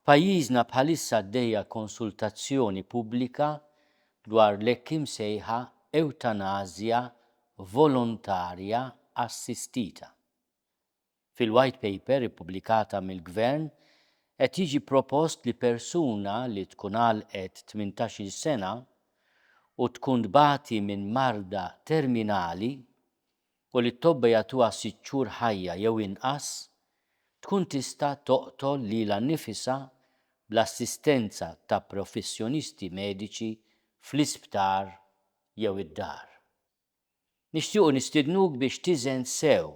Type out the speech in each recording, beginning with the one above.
F'pajjiżna bħalissa għaddejja konsultazzjoni pubblika dwar l-hekk imsejħa ewtanażja volontarja assistita. Fil-White Paper ippubblikata mill-Gvern qed jiġi propost li persuna li tkun għalqet 18-il sena u tkun tbati minn marda terminali u li t-tobba jagħtuha sitt xhur ħajja jew inqas, tkun tista' toqtol lilha nnifisha bl-assistenza ta' professjonisti mediċi fl-isptar jew id-dar. Nixtiequ nistidnuk biex tiżen sew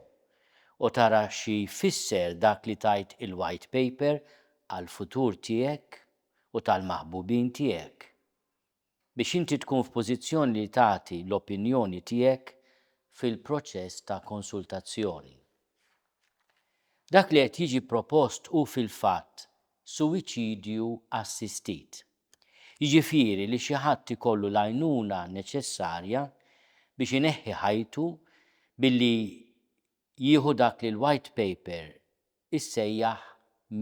u tara xi jfisser dak li tgħid il-White Paper għall-futur tiegħek u tal-maħbubin tiegħek. Biex inti tkun f'pożizzjoni li tagħti l-opinjoni tiegħek fil-proċess ta' konsultazzjoni. Dak li qed jiġi propost hu fil-fatt suwiċidju assistit. Jiġifieri li xi ħadd ikollu l-għajnuna neċessarja biex ineħħi ħajtu billi jieħu dak li l-White Paper issejjaħ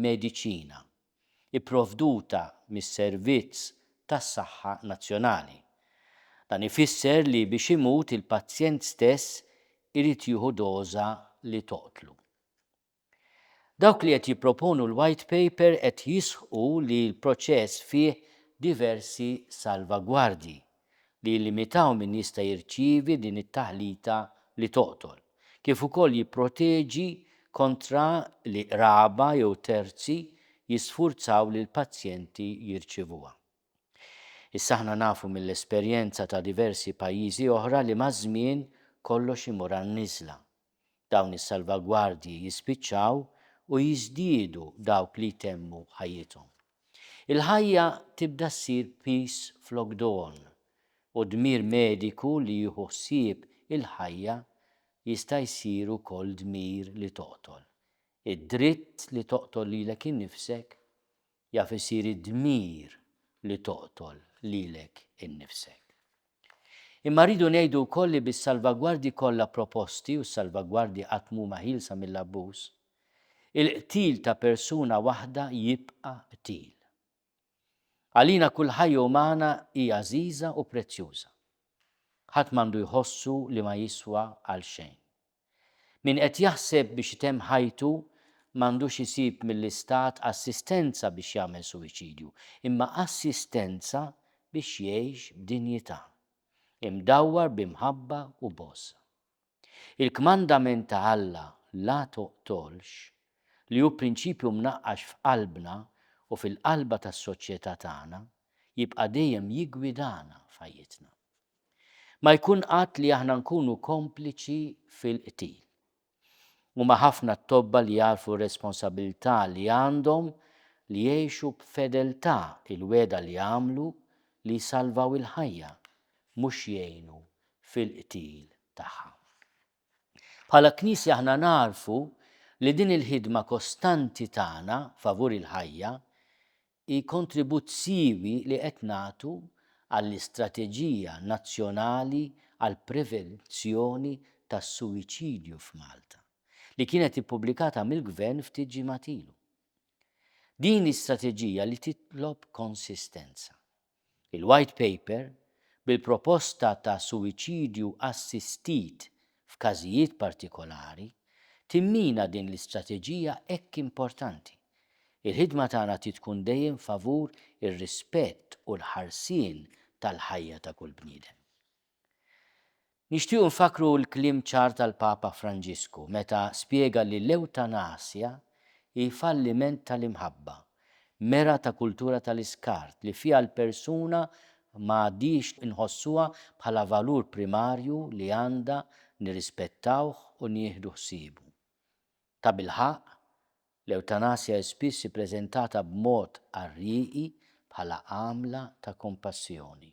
mediċina, ipprovduta mis-Servizz tas-Saħħa Nazzjonali. Dan ifisser li biex imut il-pazjent stess irid jieħu doża li toqtlu. Dawk li qed jipproponu l-White Paper qed jisħqu li l-proċess fih diversi salvagwardji li jillimitaw min jista' jirċievi din it-taħlita li toqtol, kif ukoll jipproteġi kontra li qraba jew terzi jisfurzaw lill-pazjenti jirċievuha. Issa aħna nafu mill-esperjenza ta' diversi pajjiżi oħra li maż-żmien kollox imur għan-niżla. Dawn is-salvagwardji jispiċċaw u jiżdiedu dawk li jtemmu ħajjithom. Il-ħajja tibda ssir piż flok don, u d-dmir mediku li jieħu ħsieb il-ħajja jista' jsir ukoll dmir li toqtol. Id-dritt li toqtol lilek innifsek jaf isir id-dmir li toqtol lilek innifsek. Imma rridu ngħidu wkoll li bis-salvagwardji kollha proposti, u s-salvagwardji qatt m'huma ħielsa mill-abbuż, il-qtil ta' persuna waħda jibqa' qtil. Għalina kull ħajja umana hi għażiża u prezzjuża. Ħadd m'għandu jħossu li ma jiswa għal xejn. Min qed jaħseb biex itemm ħajtu m'għandux isib mill-Istat assistenza biex jagħmel suwiċidju, imma assistenza biex jgħix b'dinjità, imdawwar bi mħabba u b'għożża. Il-kmandament ta' Alla la toqtolx, li hu prinċipju mnaqqax f'qalbna u fil-qalba tas-soċjetà tagħna, jibqa' dejjem jiggwidana f'ħajjitna. Ma jkun qatt li aħna nkunu kompliċi fil-qtil. Huma ħafna t-tobba li jagħrfu r-responsabilità li għandhom li jgħixu b'fedeltà il-wegħda li għamlu li jsalvaw il-ħajja, mhux jgħinu fil-qtil tagħha. Bħala Knisja aħna nagħrfu li din il-ħidma kostanti tagħna favur il-ħajja hi kontribut siewi li qed nagħtu għall-istrateġija nazzjonali għall-prevenzjoni tas-suwiċidju f'Malta, li kienet ippubblikata mill-Gvern ftit ġimgħat ilu. Din hi strateġija li titlob konsistenza. Il-White Paper, bil-proposta ta' suwiċidju assistit f'każijiet partikolari, timmina din l-istrateġija hekk importanti. Il-ħidma tagħna trid tkun dejjem favur ir-rispett u l-ħarsien tal-ħajja ta' kull bniedem. Nixtiequ nfakkru l-kliem ċar tal-Papa Franġisku meta spjega li l-ewtanasja hi falliment tal-imħabba, mera ta' kultura tal-iskart li fiha l-persuna ma għadhiex inħossuha bħala valur primarju li għandha nirrispettawh u nieħdu ħsiebu. Tabilħaqq, l-ewtanasja hi spiss ippreżentata b'mod qarrieqi bħala għamla ta' kompassjoni.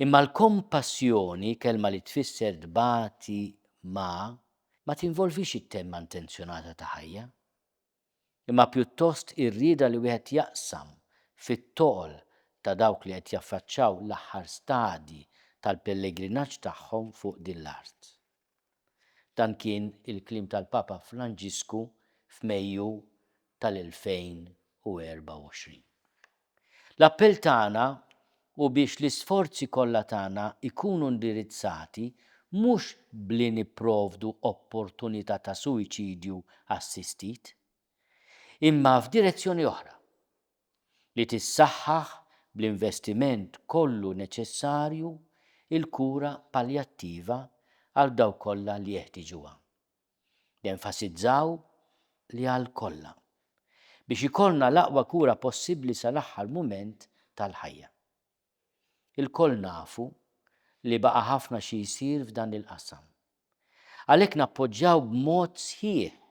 Imma l-kompassjoni, kelma li tfisser tbati ma', ma tinvolvix it-temma intenzjonata ta' ħajja, imma pjuttost ir-rieda li wieħed jaqsam fit-toqol ta' dawk li qed jaffaċċaw l-aħħar stadji tal-pellegrinaġġ tagħhom fuq din l-art. Dan kien il-kliem tal-Papa Franġisku f'Mejju tal-2020. 2024. L-appell tagħna hu biex l-isforzi kollha tagħna jkunu indirizzati mhux b'li nipprovdu opportunità ta' suwiċidju assistit, imma f'direzzjoni oħra, li tissaħħaħ bl-investiment kollu neċessarju l-kura paljattiva għal dawk kollha li jeħtiġuha. Nenfasizzaw li għal kollha. Biex ikollna l-aqwa kura possibbli sal-aħħar mument tal-ħajja. Ilkoll nafu li baqa' ħafna xi jsir f'dan il-qasam. Għalhekk nappoġġjaw b'mod sħiħ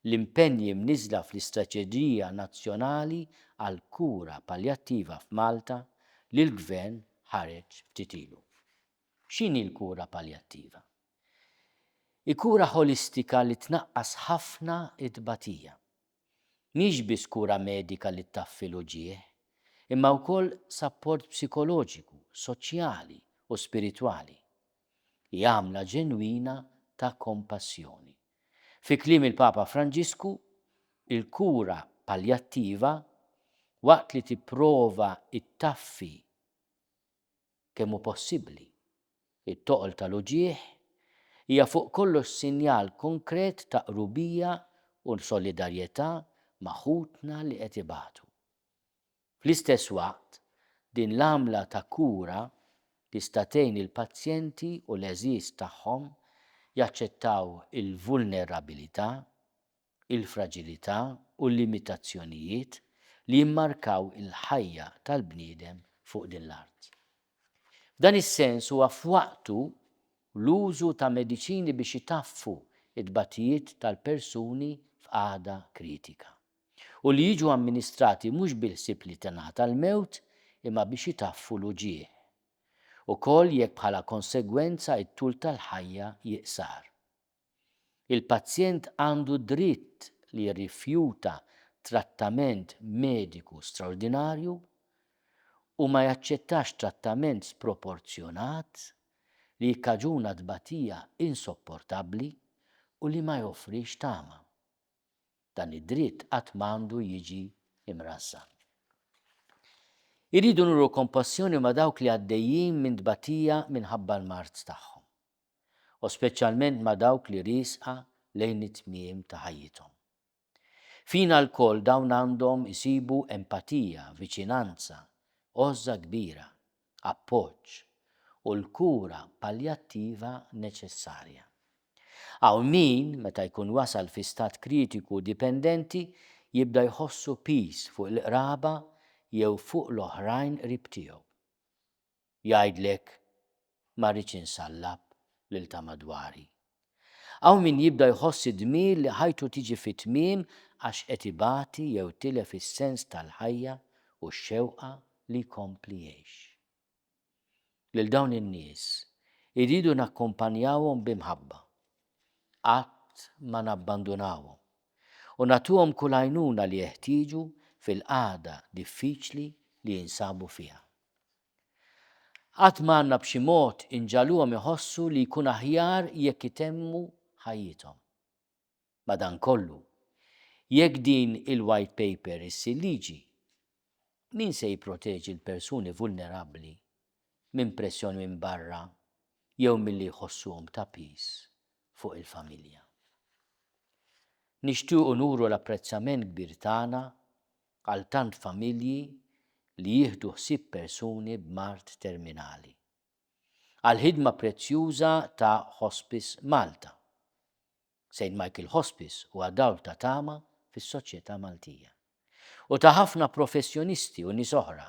l-impenji mniżżla fl-Istrateġija Nazzjonali għall-Kura Paljattiva f'Malta li l-Gvern ħareġ ftit ilu. X'inhi l-kura paljattiva? Hi kura ħolistika li tnaqqas ħafna t-tbatija. Mhix biss kura medika li ttaffi l-uġigħ, imma wkoll sapport psikoloġiku, soċjali u spiritwali. Hi għamla ġenwina ta' kompassjoni. Fi kliem il-Papa Franġisku, il-kura paljattiva, waqt li tipprova ttaffi kemm hu possibbli, it-toqol tal-uġigħ, hija fuq kollox sinjal konkret ta' qrubija u solidarjetà ma' ħutna li qed ibatu. Fl-istess waqt, din l-għamla ta' kura tista' tgħin il-pazjenti u l-għeżież tagħhom jaċċettaw il-vulnerabilità, il-fraġilità u l-limitazzjonijiet li jimmarkaw il-ħajja tal-bniedem fuq din l-art. F'dan is-sens huwa f'waqtu l-użu ta' mediċini biex itaffu t-tbatijiet tal-persuni f'qagħda kritika u li jiġu amministrati mhux bil-ħsieb li tingħata l-mewt imma biex itaffu l-uġigħ, ukoll jekk bħala konsegwenza t-tul tal-ħajja jiqsar. Il-pazjent għandu dritt li jirrifjuta trattament mediku straordinarju u ma jaċċettax trattament sproporzjonat li jikkaġuna tbatija insopportabbli u li ma joffrix tama. Dan id-dritt qatt m'għandu jiġi mrażżan. Irridu nuru kompassjoni ma' dawk li għaddejjin minn tbatija minħabba l-mard tagħhom. u speċjalment ma' dawk li riesqa lejn it-tmiem ta' ħajjithom. Fina lkoll dawn għandhom isibu empatija, viċinanza, għożża kbira, appoġġ, u l-kura paljattiva neċessarja. Hawn min, meta jkun wasal fi stat kritiku u dipendenti, jibda jħossu piż fuq il-qraba jew fuq l-oħrajn qrib tiegħu. Jgħidlek, Ma rridx insallab lil ta' madwari. Hawn min jibda jħoss id-dmir li ħajtu tiġi fi tmiem għax qed ibati jew tilef is-sens tal-ħajja u x-xewqa li jkompli jgħix. Lil dawn in-nies irridu nakkumpanjawhom bi mħabba. Qatt ma nabbandunawhom u nagħtuhom kull għajnuna li jeħtieġu fil-qagħda diffiċli li jinsabu fiha. Qatt ma għandna b'xi mod inġagħluhom iħossu li jkun aħjar jekk itemmu ħajjithom. Madankollu, jekk din il-White Paper issir liġi, min se jipproteġi l-persuni vulnerabbli minn pressjoni minn barra jew milli jħossuhom ta' piż fuq il-familja? Nixtiequ nuru l-apprezzament kbir tagħna għal tant familji li jieħdu ħsieb persuni b'mard terminali. Għall-ħidma prezzjuża ta' Hospice Malta. Saint Michael Hospice huwa dawl ta' tama fis-soċjetà Maltija. U ta' ħafna professjonisti u nies oħra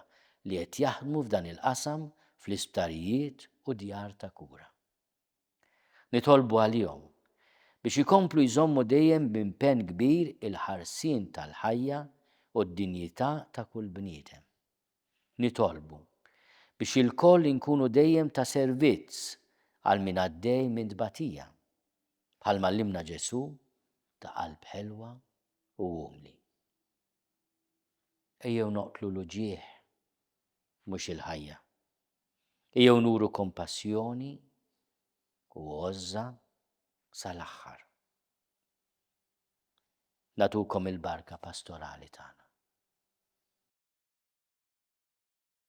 li qed jaħdmu f'dan il-qasam fl-isptarijiet u djar ta' kura. Nitolbu għalihom biex ikomplu jżommu dejjem b'impenn kbir il-ħarsien tal-ħajja u d-dinjità ta' kull bniedem. Nitolbu biex ilkoll inkunu dejjem ta' servizz għal min għaddej minn tbatija, bħalma għallimna Ġesù ta' qalb ħelwa u umli. Ejjew noqtlu l-uġigħ, mhux il-ħajja. Ejjew nuru kompassjoni u għożża sal-aħħar. Nagħtukom il-barka pastorali tagħna.